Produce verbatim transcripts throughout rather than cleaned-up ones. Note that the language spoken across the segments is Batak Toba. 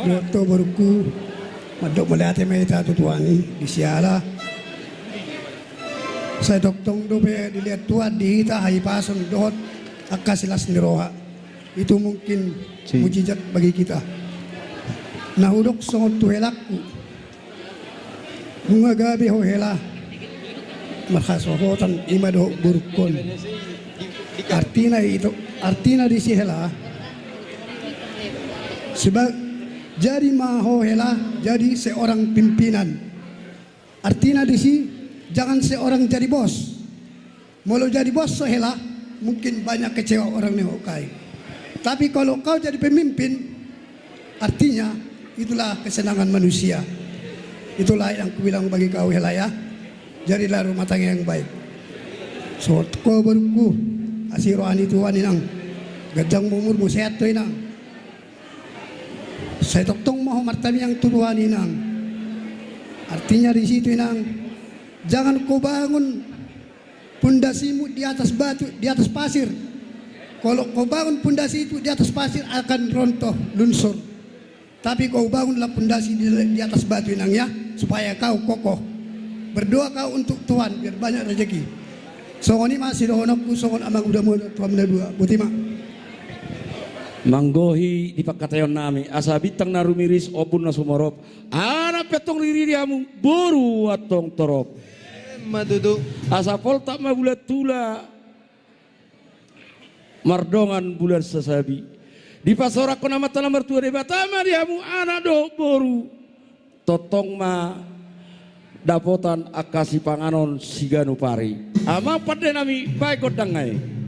Dohot ho borungku, mandok mauliate ma hita tu Tuhan i, di siala sai tongtong dope dilehon Tuhan di hita hahipason dohot angka silas ni roha. Itu mungkin mujizat bagi kita. Na hudok songon tu helangku. Nunga gabe ho hela marhasohotan, ima dohot borungkon. Artina itu, artina disi hela. Seba-, jadi ma ho hela jadi seorang pimpinan. Artina disi, jangan seorang jadi bos. Molo jadi bos so hela, mungkin banyak kecewa orang nengok kau. Tapi kalau kau jadi pemimpin, artinya itulah kesenangan manusia. Itulah yang kubilang bagi kau hela ya. Jadilah rumah tangga yang baik. Songon tu ho borungku, asi roha ni Tuhan inang. Ganjang ma umurmu, sehat ho inang. Sai tongtong ma ho martangiang tu Tuhan inang. Artinya di situ inang, jangan kau bangun pondasimu di atas batu, di atas pasir. Kalau kau bangun pondasi itu di atas pasir, akan rontoh, lungsur. Tapi kau bangunlah pondasi di, di atas batu inang ya, supaya kau kokoh. Berdoa kau untuk Tuhan biar banyak rezeki. Songon i ma sidohononku songon amang uda muda tu hamu na dua. Boti ma. Manggohi di pangkataion nami, asa bintang na rumiris, ombun na sumorop, anak pe antong riri di hamu, boru antong torop. Emma tutu. Asa poltak ma bulan tula mardongan bulan sasabi. Dipasorangkon Amanta na martua Debata ma di hamu anak dohot boru, tongtong ma dapotan angka sipanganon siganup ari. Amang pande nami, baen gondang nai.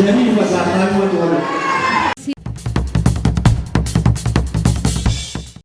Jadi, pasahat nami ma tu hamu.